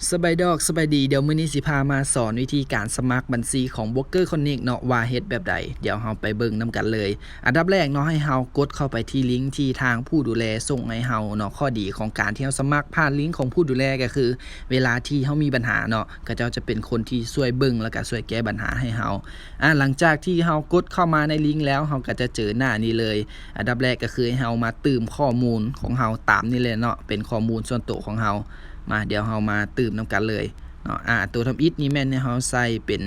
ສະບາຍດີ ສະບາຍດີ. ດຽວມື້ນີ້ຊິພາມາສອນວິທີການສະໝັກບັນຊີຂອງ Broker Connect ເນາະ ວ່າເຮັດແບບໃດ. ດຽວເຮົາໄປເບິ່ງນຳກັນເລີຍ. ອັນດັບແລກເນາະ ໃຫ້ເຮົາກົດເຂົ້າໄປທີ່ລິງທີ່ທາງຜູ້ດູແລສົ່ງໃຫ້ເຮົາເນາະ. ຂໍ້ດີຂອງການທີ່ເຮົາສະໝັກຜ່ານລິງຂອງຜູ້ດູແລກໍຄື ເວລາທີ່ເຮົາມີບັນຫາເນາະ ເຂົາເຈົ້າຈະເປັນຄົນທີ່ຊ່ວຍເບິ່ງ ແລ້ວກໍຊ່ວຍແກ້ບັນຫາໃຫ້ເຮົາ. ອາ ຫຼັງຈາກທີ່ເຮົາກົດເຂົ້າມາໃນລິງແລ້ວ ເຮົາກໍຈະເຈີໜ້ານີ້ເລີຍ. ອັນດັບແລກກໍຄືໃຫ້ເຮົາມາຕື່ມຂໍ້ມູນຂອງເຮົາຕາມນີ້ເລີຍເນາະ ເປັນຂໍ້ມູນສ່ວນໂຕຂອງເຮົາ. ມາ ດຽວເຮົາມາຕື່ມນຳກັນເລີຍເນາະ. ອາ ໂຕທຳອິດນີ້ແມ່ນໃຫ້ເຮົາໃສ່ເປັນ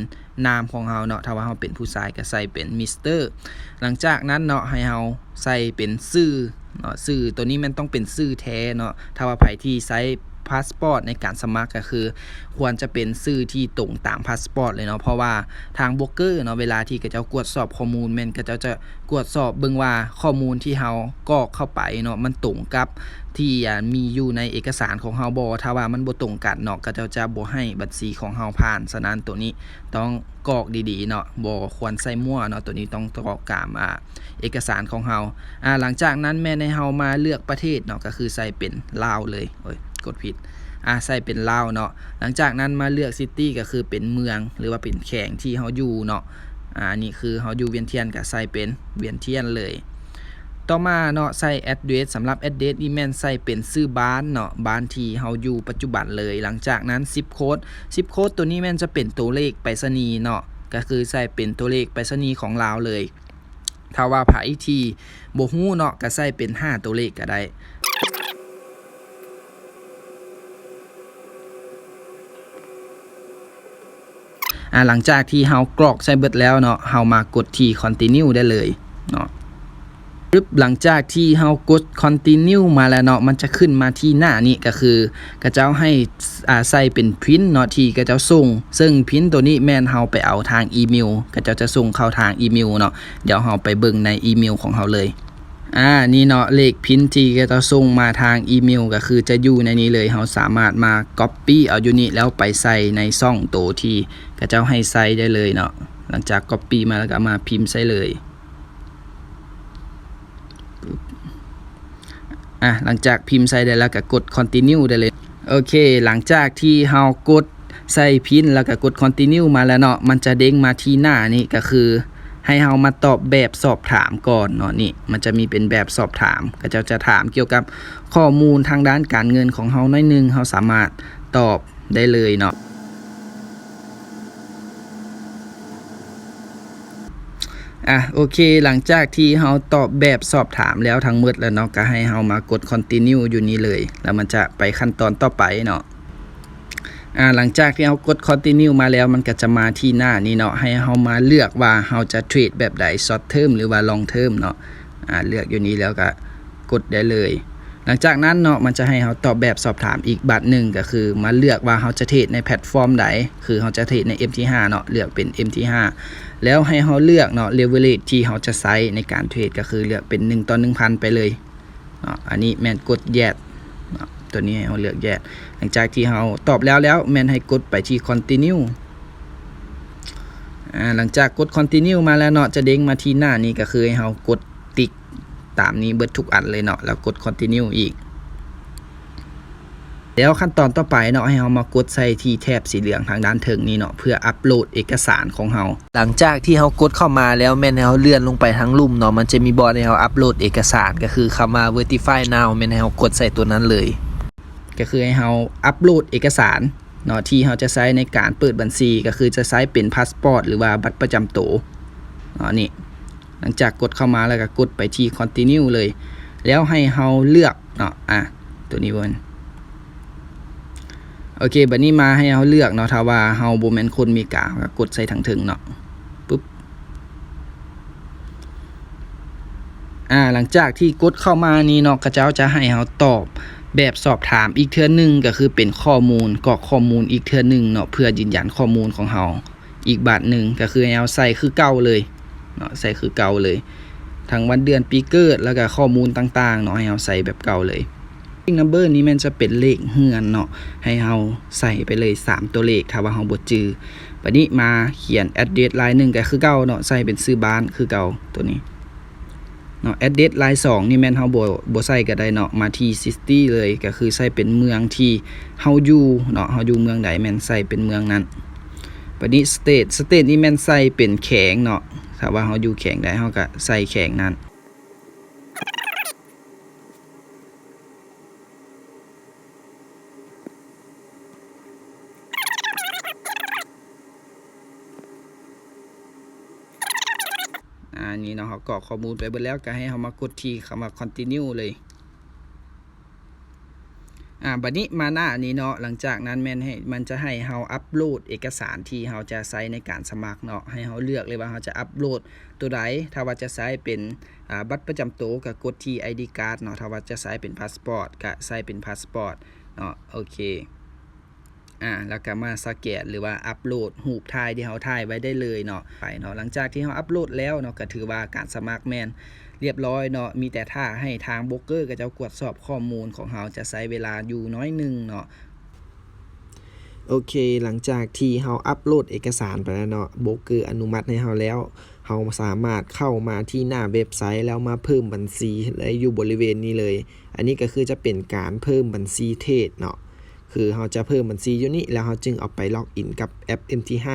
ນາມຂອງເຮົາເນາະ ຖ້າວ່າເຮົາເປັນຜູ້ຊາຍກໍໃສ່ເປັນ Mister. ຫຼັງຈາກນັ້ນເນາະ ໃຫ້ເຮົາໃສ່ເປັນຊື່ເນາະ ຊື່ໂຕນີ້ແມ່ນຕ້ອງເປັນຊື່ແທ້ເນາະ. ຖ້າວ່າໃຜທີ່ໃຊ້ພາສປອດໃນການສະໝັກ ກໍຄືຄວນຈະເປັນຊື່ທີ່ຕົງຕາມພາສປອດເລີຍເນາະ ເພາະວ່າທາງໂບຣກເກີເນາະ ເວລາທີ່ເຂົາເຈົ້າກວດສອບຂໍ້ມູນ ແມ່ນເຂົາເຈົ້າຈະກວດສອບເບິ່ງວ່າຂໍ້ມູນທີ່ເຮົາກອກເຂົ້າໄປເນາະ ມັນຕົງກັບທີ່ ອາ ມີຢູ່ໃນເອກະສານຂອງເຮົາບໍ່. ຖ້າວ່າມັນບໍ່ຕົງກັນເນາະ ເຂົາເຈົ້າຈະບໍ່ໃຫ້ບັນຊີຂອງເຮົາຜ່ານ. ສະນັ້ນໂຕນີ້ຕ້ອງກອກດີໆເນາະ ບໍ່ຄວນໃສ່ມົ້ວເນາະ ໂຕນີ້ຕ້ອງກອກຕາມ ອາ ເອກະສານຂອງເຮົາ. ອາ ຫຼັງຈາກນັ້ນແມ່ນໃຫ້ເຮົາມາເລືອກປະເທດເນາະ ກໍຄືໃສ່ເປັນລາວເລີຍ. ໂອ້ຍ ກົດຜິດ. ອາ ໃສ່ເປັນລາວເນາະ. ຫຼັງຈາກນັ້ນມາເລືອກຊິຕີ ກໍຄືເປັນເມືອງ ຫຼືວ່າເປັນແຂວງທີ່ເຮົາຢູ່ເນາະ. ອາ ອັນນີ້ຄືເຮົາຢູ່ວຽນທຽນ ກໍໃສ່ເປັນວຽນທຽນເລີຍ. ຕໍ່ມາເນາະ ໃສ່ແອັດເດຣສ. ສຳລັບແອັດເດຣສນີ້ແມ່ນໃສ່ເປັນຊື່ບ້ານເນາະ ບ້ານທີ່ເຮົາຢູ່ປັດຈຸບັນເລີຍ. ຫຼັງຈາກນັ້ນຊິບໂຄດ. ຊິບໂຄດໂຕນີ້ແມ່ນຈະເປັນໂຕເລກໄປສະນີເນາະ ກໍຄືໃສ່ເປັນໂຕເລກໄປສະນີຂອງລາວເລີຍ. ຖ້າວ່າໃຜທີ່ບໍ່ຮູ້ເນາະ ກໍໃສ່ເປັນຫ້າໂຕເລກກໍໄດ້. ອາ ຫຼັງຈາກທີ່ເຮົາກອກໃສ່ເບິດແລ້ວເນາະ ເຮົາມາກົດທີ່ Continue ໄດ້ເລີຍເນາະ. ປຶບ ຫຼັງຈາກທີ່ເຮົາກົດ Continue ມາແລ້ວເນາະ ມັນຈະຂຶ້ນມາທີ່ໜ້ານີ້ ກໍຄືເຂົາເຈົ້າໃຫ້ ອາ ໃສ່ເປັນພິນເນາະ ທີ່ເຂົາເຈົ້າສົ່ງ ເຊິ່ງພິນໂຕນີ້ແມ່ນເຮົາໄປເອົາທາງອີເມວ ເຂົາເຈົ້າຈະສົ່ງເຂົ້າທາງອີເມວເນາະ. ດຽວເຮົາໄປເບິ່ງໃນອີເມວຂອງເຮົາເລີຍ. ອາ ນີ້ເນາະ ເລກພິນທີ່ເຂົາເຈົ້າສົ່ງມາທາງອີເມວ ກໍຄືຈະຢູ່ໃນນີ້ເລີຍ. ເຮົາສາມາດມາກັອບປີ້ເອົາຢູ່ນີ້ ແລ້ວໄປໃສ່ໃນຊ່ອງໂຕທີ່ເຂົາເຈົ້າໃຫ້ໃສ່ໄດ້ເລີຍເນາະ. ຫຼັງຈາກກັອບປີ້ມາແລ້ວກໍມາພິມໃສ່ເລີຍ. ອາ ຫຼັງຈາກພິມໃສ່ໄດ້ແລ້ວກໍກົດ Continue ໄດ້ເລີຍ. ໂອເຄ ຫຼັງຈາກທີ່ເຮົາກົດໃສ່ພິນ ແລ້ວກໍກົດ Continue ມາແລ້ວເນາະ ມັນຈະເດ້ງມາທີ່ໜ້ານີ້ ກໍຄືໃຫ້ເຮົາມາຕອບແບບສອບຖາມກ່ອນເນາະ. ນີ້ມັນຈະມີເປັນແບບສອບຖາມ ເຂົາເຈົ້າຈະຖາມກ່ຽວກັບຂໍ້ມູນທາງດ້ານການເງິນຂອງເຮົາໜ້ອຍໜຶ່ງ ເຮົາສາມາດຕອບໄດ້ເລີຍເນາະ. ອາ ໂອເຄ ຫຼັງຈາກທີ່ເຮົາຕອບແບບສອບຖາມແລ້ວທັງໝົດແລ້ວເນາະ ກໍໃຫ້ເຮົາມາກົດ Continue ຢູ່ນີ້ເລີຍ ແລ້ວມັນຈະໄປຂັ້ນຕອນຕໍ່ໄປເນາະ. ອາ ຫຼັງຈາກທີ່ເຮົາກົດ Continue ມາແລ້ວ ມັນກໍຈະມາທີ່ໜ້ານີ້ເນາະ ໃຫ້ເຮົາມາເລືອກວ່າເຮົາຈະເທຣດແບບໃດ Short Term ຫຼືວ່າ Long Term ເນາະ. ອາ ເລືອກຢູ່ນີ້ແລ້ວກໍ ກົດໄດ້ເລີຍ. ຫຼັງຈາກນັ້ນເນາະ ມັນຈະໃຫ້ເຮົາຕອບແບບສອບຖາມອີກບາດໜຶ່ງ ກໍຄືມາເລືອກວ່າເຮົາຈະເທຣດໃນແພລດຟອມໃດ ຄືເຮົາຈະເທຣດໃນ ເອັມທີຫ້າ ເນາະ ເລືອກເປັນ ເອັມທີຫ້າ ແລ້ວໃຫ້ເຮົາເລືອກເນາະ ເລເວີເຣຈທີ່ເຮົາຈະໃຊ້ໃນການເທຣດ ກໍຄືເລືອກເປັນໜຶ່ງຕໍ່ໜຶ່ງພັນໄປເລີຍເນາະ. ອັນນີ້ແມ່ນກົດ Yes ເນາະ ຕົວນີ້ໃຫ້ເຮົາເລືອກ Yes. ຫຼັງຈາກທີ່ເຮົາຕອບແລ້ວແລ້ວ ແມ່ນໃຫ້ກົດໄປທີ່ Continue. ອາ ຫຼັງຈາກກົດ Continue ມາແລ້ວເນາະ ຈະເດ້ງມາທີ່ໜ້ານີ້ ກໍຄືໃຫ້ເຮົາກົດຕິກ ຕາມນີ້ເບິດທຸກອັນເລີຍເນາະ ແລ້ວກົດ Continue ອີກ. ແລ້ວຂັ້ນຕອນຕໍ່ໄປເນາະ ໃຫ້ເຮົາມາກົດໃສ່ທີ່ແຖບສີເຫຼືອງທາງດ້ານເທິງນີ້ເນາະ ເພື່ອອັບໂຫຼດເອກະສານຂອງເຮົາ. ຫຼັງຈາກທີ່ເຮົາກົດເຂົ້າມາແລ້ວ ແມ່ນໃຫ້ເຮົາເລື່ອນລົງໄປທາງລຸ່ມເນາະ ມັນຈະມີບ່ອນໃຫ້ເຮົາອັບໂຫຼດເອກະສານ ກໍຄືຄຳວ່າ Verify Now ແມ່ນໃຫ້ເຮົາກົດໃສ່ຕົວນັ້ນເລີຍ. ກໍຄືໃຫ້ເຮົາອັບໂຫຼດເອກະສານເນາະ ທີ່ເຮົາຈະໃຊ້ໃນການເປີດບັນຊີ ກໍຄືຈະໃຊ້ເປັນພາສປອດ ຫຼືວ່າບັດປະຈຳໂຕເນາະ. ນີ້ ຫຼັງຈາກກົດເຂົ້າມາແລ້ວກໍກົດໄປທີ່ Continue ເລີຍ ແລ້ວໃຫ້ເຮົາເລືອກເນາະ. ອາ ຕົວນີ້ບໍ່ແມ່ນ. ໂອເຄ ບັດນີ້ມາໃຫ້ເຮົາເລືອກເນາະ ຖ້າວ່າເຮົາບໍ່ແມ່ນຄົນເມກາ ເຮົາກໍກົດໃສ່ທາງເທິງເນາະ ປຶບ. ອາ ຫຼັງຈາກທີ່ກົດເຂົ້າມານີ້ເນາະ ເຂົາເຈົ້າຈະໃຫ້ເຮົາຕອບແບບສອບຖາມອີກເທື່ອໜຶ່ງ ກໍຄືເປັນຂໍ້ມູນ ກອກຂໍ້ມູນອີກເທື່ອໜຶ່ງເນາະ ເພື່ອຢືນຢັນຂໍ້ມູນຂອງເຮົາ ອີກບາດໜຶ່ງ ກໍຄືໃຫ້ເຮົາໃສ່ຄືເກົ່າເລີຍເນາະ ໃສ່ຄືເກົ່າເລີຍ ທັງວັນເດືອນປີເກີດ ແລ້ວກໍຂໍ້ມູນຕ່າງໆເນາະ ໃຫ້ເຮົາໃສ່ແບບເກົ່າເລີຍ. Tracking Number ນີ້ແມ່ນຈະເປັນເລກເຮືອນເນາະ ໃຫ້ເຮົາໃສ່ໄປເລີຍສາມຕົວເລກ ຖ້າວ່າເຮົາບໍ່ຈື່. ບັດນີ້ມາຂຽນ address ລາຍໜຶ່ງກໍຄືເກົ່າເນາະ ໃສ່ເປັນຊື່ບ້ານຄືເກົ່າ ຕົວນີ້ ເນາະ address ລາຍສອງນີ້ແມ່ນເຮົາບໍ່ ບໍ່ໃສ່ກໍໄດ້ເນາະ ມາທີ່ city ເລີຍ ກໍຄືໃສ່ເປັນເມືອງທີ່ເຮົາຢູ່ເນາະ ເຮົາຢູ່ເມືອງໃດແມ່ນໃສ່ເປັນເມືອງນັ້ນ. ບາດນີ້ state state ນີ້ແມ່ນໃສ່ເປັນແຂວງເນາະ ຖ້າວ່າເຮົາຢູ່ແຂວງໃດເຮົາກໍໃສ່ແຂວງນັ້ນ. ອາ ນີ້ເນາະ ເຮົາກອກຂໍ້ມູນໄປເບິດແລ້ວ ກໍໃຫ້ເຮົາມາກົດທີ່ຄຳວ່າ continue ເລີຍ. ອາ ບາດນີ້ມາໜ້ານີ້ເນາະ ຫຼັງຈາກນັ້ນແມ່ນໃຫ້ ມັນຈະໃຫ້ເຮົາອັບໂຫຼດເອກະສານທີ່ເຮົາຈະໃຊ້ໃນການສະໝັກເນາະ ໃຫ້ເຮົາເລືອກເລີຍວ່າເຮົາຈະອັບໂຫຼດໂຕໃດ. ຖ້າວ່າຈະໃຊ້ເປັນ ອາ ບັດປະຈຳໂຕ ກໍກົດທີ່ ID card ເນາະ ຖ້າວ່າຈະໃຊ້ເປັນພາສປອດ ກໍໃຊ້ເປັນພາສປອດເນາະ. ໂອເຄ ອາ ແລ້ວກໍມາສະແກນ ຫຼືວ່າອັບໂຫຼດຮູບຖ່າຍທີ່ເຮົາຖ່າຍໄວ້ໄດ້ເລີຍເນາະ ໄປເນາະ. ຫຼັງຈາກທີ່ເຮົາອັບໂຫຼດແລ້ວເນາະ ກໍຖືວ່າການສະໝັກແມ່ນລຽບຮ້ອຍເນາະ ມີແຕ່ຖ້າໃຫ້ທາງໂບຣກເກີເຂົາເຈົ້າກວດສອບຂໍ້ມູນຂອງເຮົາ ຈະໃຊ້ເວລາຢູ່ໜ້ອຍໜຶ່ງເນາະ. ໂອເຄ ຫຼັງຈາກທີ່ເຮົາອັບໂຫຼດເອກະສານໄປແລ້ວເນາະ ໂບຣກເກີອະນຸມັດໃຫ້ເຮົາແລ້ວ ເຮົາສາມາດເຂົ້າມາທີ່ໜ້າເວັບໄຊ ແລ້ວມາເພີ່ມບັນຊີໄດ້ຢູ່ບໍລິເວນນີ້ເລີຍ. ອັນນີ້ກໍຄືຈະເປັນການເພີ່ມບັນຊີເທຣດເນາະ ຄືເຮົາຈະເພີ່ມບັນຊີຢູ່ນີ້ ແລ້ວເຮົາຈຶ່ງເອົາໄປລັອກອິນກັບແອັບ MT5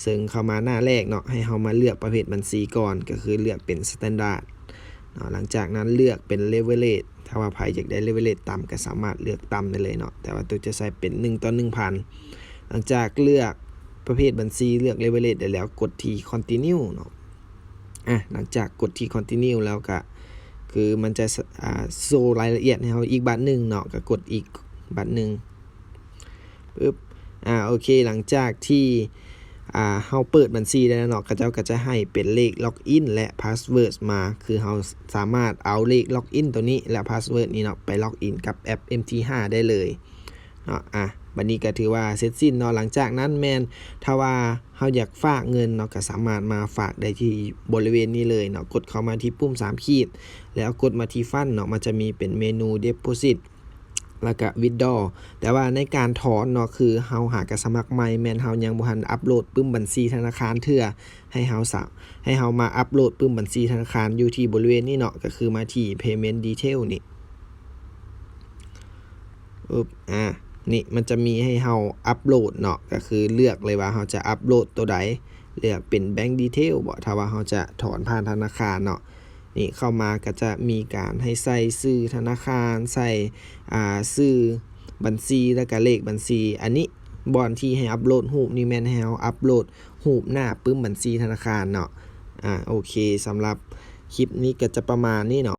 ເຊິ່ງເຂົ້າມາໜ້າແລກເນາະ ໃຫ້ເຮົາມາເລືອກປະເພດບັນຊີກ່ອນ ກໍຄືເລືອກເປັນ Standard ເນາະ. ຫຼັງຈາກນັ້ນເລືອກເປັນ Leverage ຖ້າວ່າໃຜຢາກໄດ້ Leverage ຕ່ຳ ກໍສາມາດເລືອກຕ່ຳໄດ້ເລີຍເນາະ ແຕ່ວ່າຕຸກຈະໃສ່ເປັນໜຶ່ງຕໍ່ໜຶ່ງພັນ. ຫຼັງຈາກເລືອກປະເພດບັນຊີ ເລືອກ Leverage ໄດ້ແລ້ວ ກົດທີ່ Continue ເນາະ. ອາ ຫຼັງຈາກກົດທີ່ Continue ແລ້ວກະ ຄືມັນຈະ ອາ ໂຊລາຍລະອຽດໃຫ້ເຮົາອີກບາດໜຶ່ງເນາະ ກະກົດອີກບາດໜຶ່ງ ປຶບ. ອາ ໂອເຄ ຫຼັງຈາກທີ່ ອາ ເຮົາເປີດບັນຊີໄດ້ແລ້ວເນາະ ເຂົາເຈົ້າກໍຈະໃຫ້ເປັນເລກລັອກອິນ ແລະ password ມາ ຄືເຮົາສາມາດເອົາເລກລັອກອິນໂຕນີ້ ແລະ password ນີ້ເນາະ ໄປລັອກອິນກັບແອັບ MT5 ໄດ້ເລີຍ ເນາະ. ອາ ບັດນີ້ກໍຖືວ່າເສັດສິ້ນເນາະ. ຫຼັງຈາກນັ້ນແມ່ນ ຖ້າວ່າເຮົາຢາກຝາກເງິນເນາະ ກໍສາມາດມາຝາກໄດ້ທີ່ບໍລິເວນນີ້ເລີຍເນາະ. ກົດເຂົ້າມາທີ່ປຸ່ມສາມຂີດ ແລ້ວກົດມາທີ່ Fund ເນາະ, ມັນຈະມີເປັນເມນູ Deposit ແລ້ວກໍ Withdraw. ແຕ່ວ່າໃນການຖອນເນາະ ຄືເຮົາຫາກໍສະໝັກໃໝ່ ແມ່ນເຮົາຍັງບໍ່ທັນອັບໂຫຼດປຶ້ມບັນຊີທະນາຄານເທື່ອ. ໃຫ້ເຮົາສາ ໃຫ້ເຮົາມາອັບໂຫຼດປຶ້ມບັນຊີທະນາຄານຢູ່ທີ່ບໍລິເວນນີ້ເນາະ, ກໍຄືມາທີ່ Payment Detail ນີ້. ອຶບ ອາ ນີ້ມັນຈະມີໃຫ້ເຮົາອັບໂຫຼດເນາະ, ກໍຄືເລືອກເລີຍວ່າເຮົາຈະອັບໂຫຼດໂຕໃດ, ເລືອກເປັນ Bank Detail ບໍ ຖ້າວ່າເຮົາຈະຖອນຜ່ານທະນາຄານເນາະ. ນີ້ເຂົ້າມາກໍຈະມີການໃຫ້ໃສ່ຊື່ທະນາຄານ, ໃສ່ ອາ ຊື່ບັນຊີ ແລ້ວກໍເລກບັນຊີ. ອັນນີ້ບ່ອນທີ່ໃຫ້ອັບໂຫຼດຮູບນີ້ແມ່ນໃຫ້ເຮົາອັບໂຫຼດຮູບໜ້າປຶ້ມບັນຊີທະນາຄານເນາະ. ອາ ໂອເຄ, ສຳລັບຄລິບນີ້ກໍຈະປະມານນີ້ເນາະ.